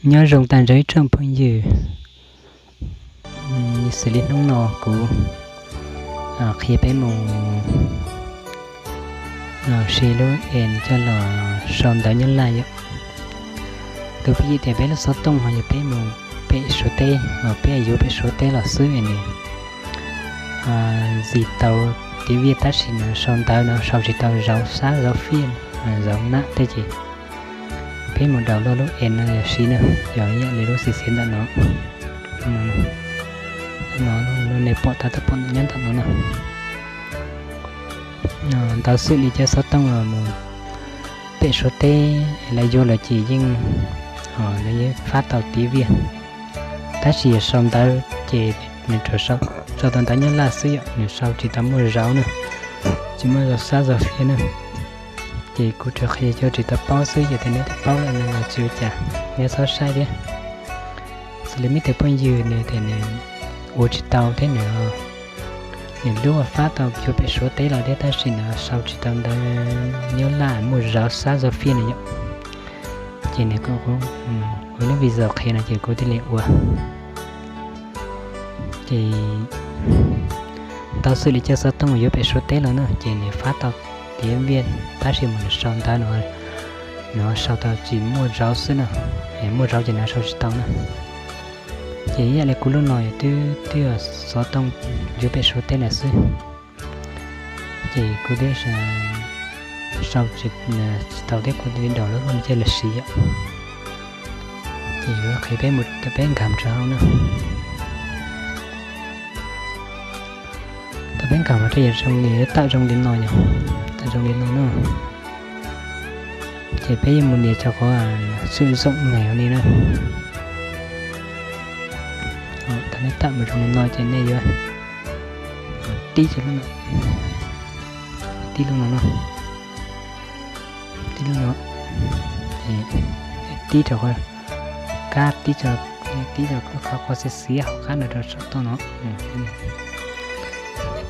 Nyob zoo tag nrho ib tsoom phooj ywg, xws li hnub no kuv qhia peb mus siv lub en coj los sau ntawv Nyab Laj yom. Tus phooj ywg tias peb lub xov tooj ho yog peb mus pem Suav teb, peb yuav pem Suav teb los xwb es nws ntxiv tau tiếng Việt tab sis nws sau ntawv no sau tsis tau zauv xab zauv phiaj, zauv nab tej ces peb mus download lub en no siv na, yog ib yam li lub xiv xiav ntawm no. No nej pom tau, pom nyob ntawm no na. Ntau xwb li cov xov tooj mus pem Suav teb los yuav los ces yeej, nws yeej fab tau tiếng Việt, tab sis yog sau ntawv ces nws tsuas sau tau ntawv Nyab Laj xwb yom, nws sau tsis tau muaj zauv na, tsis muaj zauv xab zauv phiaj na. Ces kuv tsuas qhia cov tsis tau paub xwb, yog tias nej tau paub lawm no los tsis ua cas, nej txhob saib thiab. Xws li muaj ib tug phooj ywg nws tias nws ua tsis tau thiab, nws lub fab tau yuav pem Suav teb los thiab tab sis nws sau tsis tau ntawv Nyab Laj muaj zauv xab zauv phiaj no yom. Ces nws kuj ua lub video qhia no ces kuv thiaj li ua. Ces ntau xwb li cov xov tooj yuav pem Suav teb los na ces nws fab tau tiếng Việt tab sis mas nws sau ntawv no, nws sau tau tsis muaj zauv xwb na, muaj zauv ces nws sau tsis tau na. Ces ib yam li kuv lub no twb, twb yog xov tooj yuav pem Suav teb lawm xwb, ces kuv twb sau tsis tau thiab, kuv twb download lub no coj los siv yom. Ces yuav qhia peb mus, peb nkag rau hauv na. Thaum peb nkag mus rau yam zoo li, tawm zoo li no yom, tawm zoo li no na. Ces peb yuav mus nias rau qhov sử dụng này li na. Thaum nej tawm mus zoo li no ces nej yuav tib, tib lub no no, tib lub no, tib rau qhov, kab tib, tib rau qhov xiav xiav hauv qab no rau saum toj no.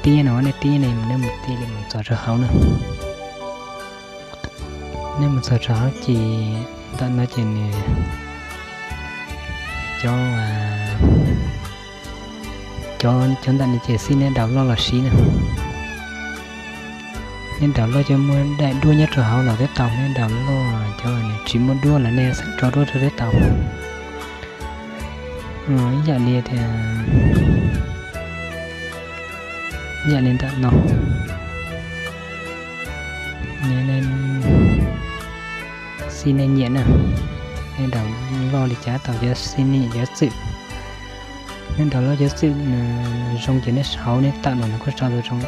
Tib no, nej tib ne, nej mus tib li mus txog rau hauv na. Nej mus txog rau hauv ces ntawm no ces nws cov, cov, cov ntawm no ces xij nej download los siv na. Nej download cov muaj daim duab nyob rau hauv los twb tau, nej download cov nws tsis muaj duab los nej xeem tso duab rau twb tau. Ib yam li tias, ib yam li ntawm no, xij nej nyiam na, nej download li cas tau cov xij nej nyiam cov txwm. Nej download cov txwm zoo ces nej hauv nej tawm los nws kuj tso tau zoo.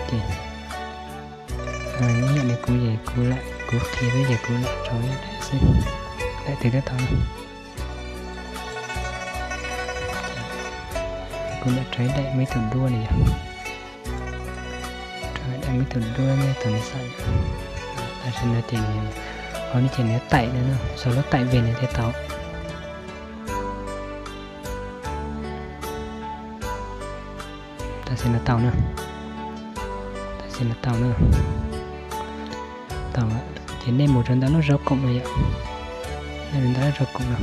Ces ib yam li kuv, kuv qhia xwb ces kuv lam rau ib daim xwb, daim twg twb tau. Kuv lam rau ib daim muaj ib tug duab li yog, rau ib daim muaj ib tug duab nyob tau nws xav. Tam sim no ces hauv no ces nws tải no, sau lub tải về nws thiaj tau. Tam sim no tau na, tam sim no tau na, tau lawm. Ces nej mus rau ntawm lub zauv koom no yom, nej mus ntawm lub zauv koom no.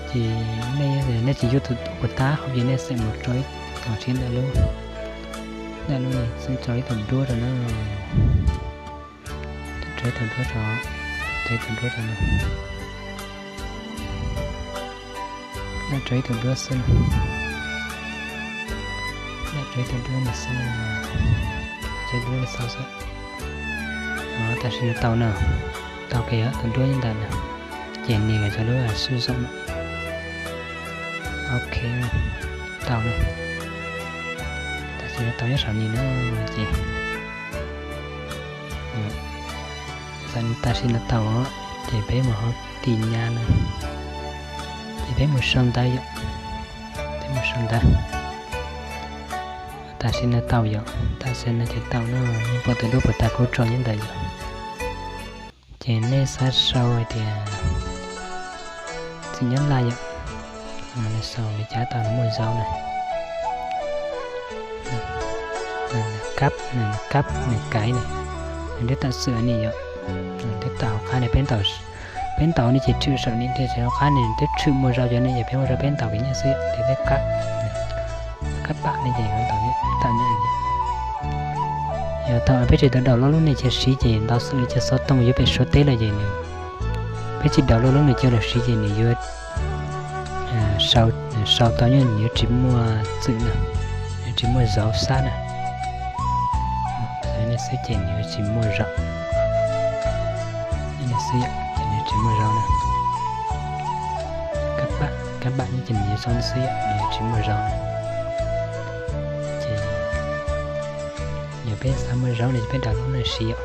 Ces nej, nej tsis yuav tus puas tab hauv ces nej xeem mus rau ib tog siab ntawm lub, ntawm lub no xeem tso ib tug duab rau na. Tso ib tug duab rau, tso ib tug duab rau no. Lam tso ib tug duab xwb na, lam tso ib tug duab no xwb na, tso ib tug duab no xwb xwb. Tam sim no tau na, tau kiag tus duab nyob ntawm na, ces nias cov lub sử dụng no. Ok, tau na. Tam sim no tau nyob saum no na, ces tam sim no tau, ces peb mus hauv tin nhắn na, ces peb mus sau ntawv yom, peb mus sau ntawv. Tam sim no tau yom, tam sim no ces tau na, nej pom tus duab puas tab kuv tso nyob ntawd yom. Ces nej xav sau hais tias txwm Nyab Laj yom, nej sau li cas tau nws muaj zauv na, kab, kab, nws kaiv na, nws twb tawm xwm ni yom, nws twb tawm hauv qab ne, peb ntaus Peb ntaus no ces tshwm saum ni thiab, tsis hauv qab ne, twb tshwm muaj zog cov ne, yog peb muaj zog peb ntaus kiag nyob xwb yom, ces peb kab, kab pam ne ces ntaus tam ne. Yog thaum peb tsis tau download lub ne cia siv ces ntau xwb li cov xov tooj yuav pem Suav teb lawm ces nws, peb tsis download lub ne cia los siv ces nws yuav sau tau nyob nws yuav tsis muaj txwm na, yuav tsis muaj zauv xab na. Xwb ces nws yuav tsis muaj zog, xwb ces nws tsis muaj zog na. Kab pam, kab pam nyob ces nws yuav xau xwb yom, nws yuav tsis muaj zog na. Ces yog peb xav muaj zog no ces peb download no siv yom.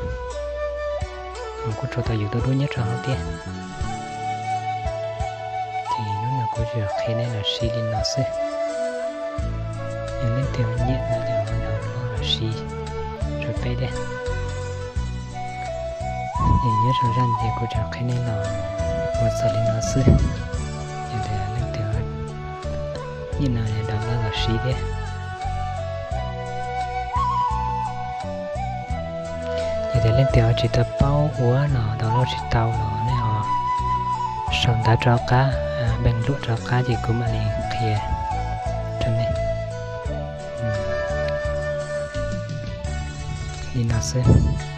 Kuj tsuas tau yus tuaj dub nyob rau hauv thiab. Ces hnub no kuv tsuas qhia nej los siv li no xwb. Yog leej twg nyiam no ces download los siv rau peb thiab. Ces nyob rau zaj ces kuv tsuas qhia nej los ua txog li no xwb. Yog tias leej twg nyiam no download los siv thiab. Yog tias leej twg ho tsis tau paub ua no download tsis tau los nej ho sau ntawv rov qab, npeej luam rov qab ces kuv mam li qhia rau nej li no xwb.